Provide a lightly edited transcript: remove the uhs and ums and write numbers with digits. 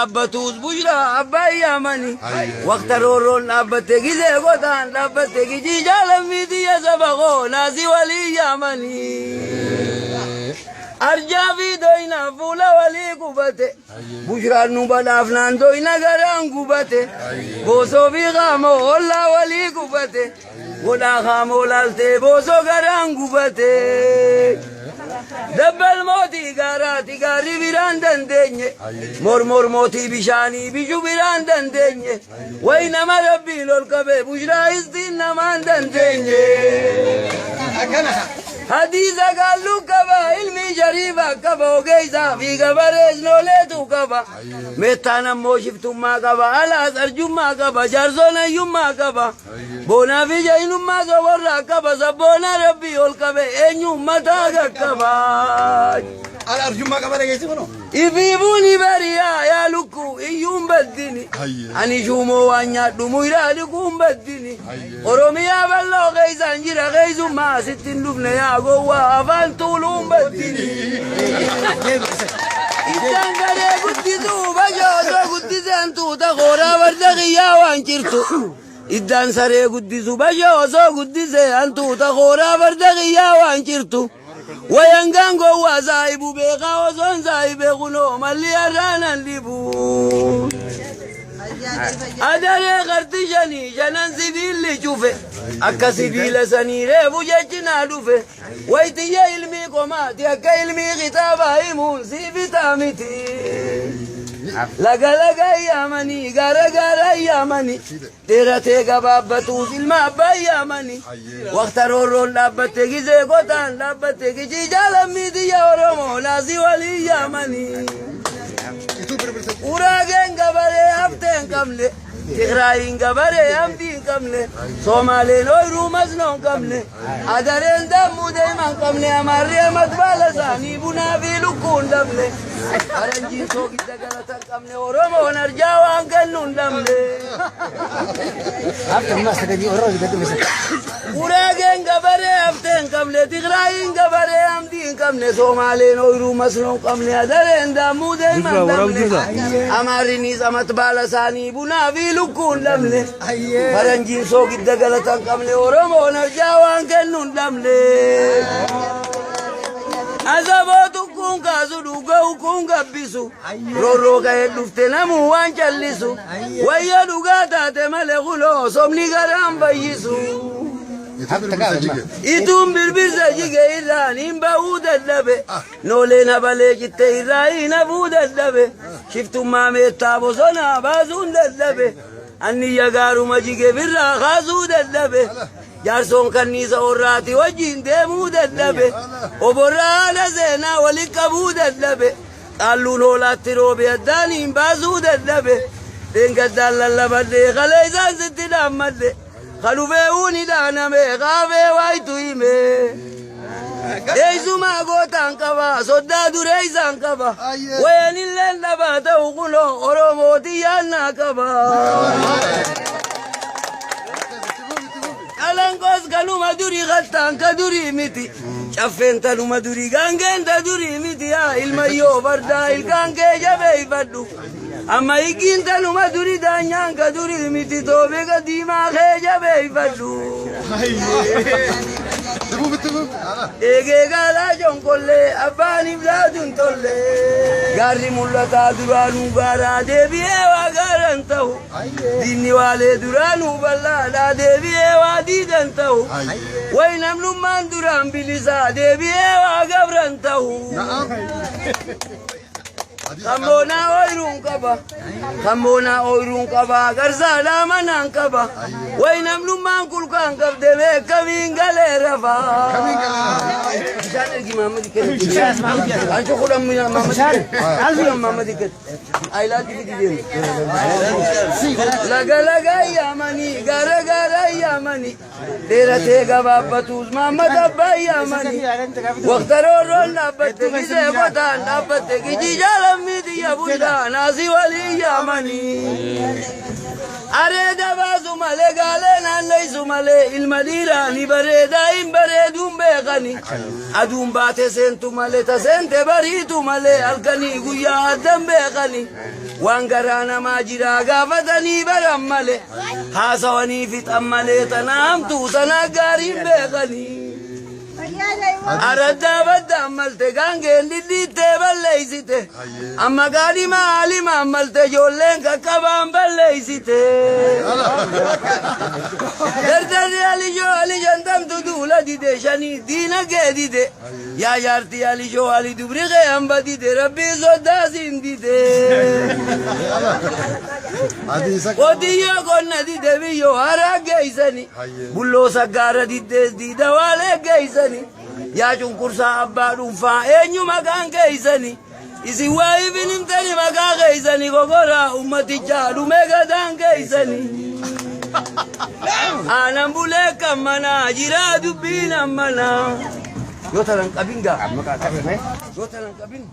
Dhaabbatuus Bushraa abbaa yaamani. Waqta roorroon dhaabbatte gizee gotaan dhaabbatte gijii jaalammii tiyya saba koo naasii walii yaamani. Arjaa fi doyna fuula walii qubate. Bushraan nu badhaafnaan doyna garaan gubate. Boosoo fi qaamoo ollaa walii qubate. Godhaa qaamoo laaltee boosoo garaan gubate. Dabbal mootii gaaraati gaarri biraan dandeenye. Mormor mootii bishaanii bishu biraan dandeenye. Wayi nama rabbiin ol qabe bushraa istiin namaan dandeenye. Hadiisa gaalluu qaba ilmi shariifa qaba ogeessaa fi gabarees nooleetu qaba. Meettaan ammoo shiftummaa qaba alaas arjummaa qaba jaarsoon hayyummaa qaba. Boonaa fi jahinummaa soborraa qaba sabboona rabbii ol qabe eenyu mataa qaqqaba. Ala arjummaa qaba dhageessi kunoo. Ifiifuu ni bariyaa yaa lukkuu iyyuun baddini. Ani shuumoo waan nyaadhu muyraa dhiquun baddini. Oromiyaa bal'oo keessaan jira keessummaa asitti hin dhufne yaa gowwaa afaan tuuluun baddini. Iddaan garee guddisuu bashoo osoo guddiseen tuuta kooraa farda kiyyaa waan jirtu. Iddaan saree guddisu bashoo osoo guddisee hantuuta kooraa farda kiyyaa waan jirtu. Wayangaan gowwaa saahibu beekaa osoon saahibee kunoo malli har'aanan dhibu. Adaree qarti shanii shanan sibiilli cufe akka sibiila sanii reefu jechi naa dhufe. Wayitiyya ilmii qomaati akka ilmii kitaabaa himuun sii bitaa miti. Laga laga yaamanii gaara gaara yaamanii dheeratee gabaabbatuus ilma abbaa yaamanii. Waqta roorroon dhaabbatte gizee gotaan dhaabbatte gijii jaalammii tiyya Oromoo naasii walii yaamanii. Ituu birbirsa. Uraageen gabaree haftee hin qabne. Tigraayiin gabaree hamdii hin qabne. Soomaaleen ooyiruu masnoo hin qabne. Adareen dammuu deemaa hin qabne. Amaarri amat baala isaanii bunaa fi lukkuu hin dhabne. Faranjiin soogidda galata hin qabne. Oromoon arjaa waan kennu hin dhabne. Uraageen gabaree haftee hin qabne. Tigraayiin gabaree hamdii hin qabne. Soomaaleen ooyiruu masnoo hin qabne. Adareen dammuu deemaa hin dhabne. Amaarrinis amat baala isaanii bunaa fi lukkuu hin dhabne. Faranjiin soogidda galata hin qabne. Oromoon arjaa waan kennu hin dhabne. Asaboo tukkuun kaasu dhuga'u kun gabbisu. Roorroo ka'ee dhufte namuu waan callisu. Wayya dhugaa taate malee kunoo sobni garaan fayyisu. Ituu birbirsa jige. Ituun birbirsa jige irraan hin ba'uu dadhabe. Nooleen habalee citte irraa hin hafuu dadhabe. Shiftummaa meettaa bosonaa baasuun dadhabe. Anniyya gaaruma jige birraa kaasuu dadhabe. Jaarsoon kanniisa horraati wajjin deemuu dadhabe. Oborraa haala seenaa waliin qabuu dadhabe. Qaalluun hoolaatti roobe addaan hin baasuu dadhabe. Dheengaddaan lallabadhee kalee isaan sitti dhaammadhe. Kadhufee uuni dhaaname kaafee waayitu hime. Eessumaa gootaan qaba soddaa duree isaan qaba. Wayanilleen dhabaa ta'u kunoo Oromooti yaannaa qaba. Qalanqoos kanuma durii kattaan ka durii miti. Caffeen tanuma durii gaangeen ta durii miti yaa ilmayyoo fardaa ilkaan kee jabeeffadhu. Amma higiin tanuma durii daanyaan ka durii miti toobee diimaa kee jabeeffadhu. Itti fufi itti fufi. Ala. Eegee gaalaa jonkollee abbaan ibsaatu hin tolle. Gaarri mul'ataa duraanuu gaaraa deebi'ee waa gaaran ta'u. Diinni waalee duraanuu bal'aadhaa deebi'ee waa diidan ta'u. Wayi namnummaan duraan bilisaa deebi'ee waa gabran ta'u. Na'am. Kamboonaa ooyiruun qaba. Kamboonaa ooyiruun qaba. Garsaadhaa manaan qaba. Wayi namnummaan kulkaan qabde beekamiin galee rafa. Bishaan ergi Mahammad kennu. Ancu kudhan Mahammad kennu. Kudhan Mahammad kennu. Ayilaatti fidi deemu. Laga laga yaamanii gaara gaara yaamanii. Dheeratee gabaabbatuus Mahammad abbaa yaamanii. Waqta roorroon dhaabbatte gizee qotaan dhaabbatte gijii jaalammii xiyya bulchaa naasii walii yaamanii. Areeda baasu malee gaalee naanneessu malee ilma dhiiraa ni bareedaa hin bareeduun beekani. Aduun baate seentu malee ta seente bariitu malee halkanii guyyaa addan beekani. Waan garaa namaa jiraa gaafatanii baran malee haasawanii fixan malee tana hamtuu tana gaariin beekani. Araddaa baddaan malte gaangeen dhidhiittee balleeysite. Amma gaadhima haalima malte ijoolleen qaqqabaan balleeysite. Dardarri alishoo ali shantamtu duula dide shanii diinagee dide. Yaa jaartii alishoo ali dubri kee hamba dide rabbii soddaa siin dide. Hadiisa. Qotiyyoo qonna dide biyyoo haraa geeysani. Bulloo saggaara diddees diida waalee geeysani. Yaa cunqursaa abbaa dhuunfaa eenyu maqaan geeysani. Isin waa ifin himtani maqaa geeysani kokoraa ummatichaa dhumee gadaan geeysani. Aanan bulee kan manaa jiraa dubbiin ammanaa. Yoo tanan qabin gaa. Yoo tanan qabin.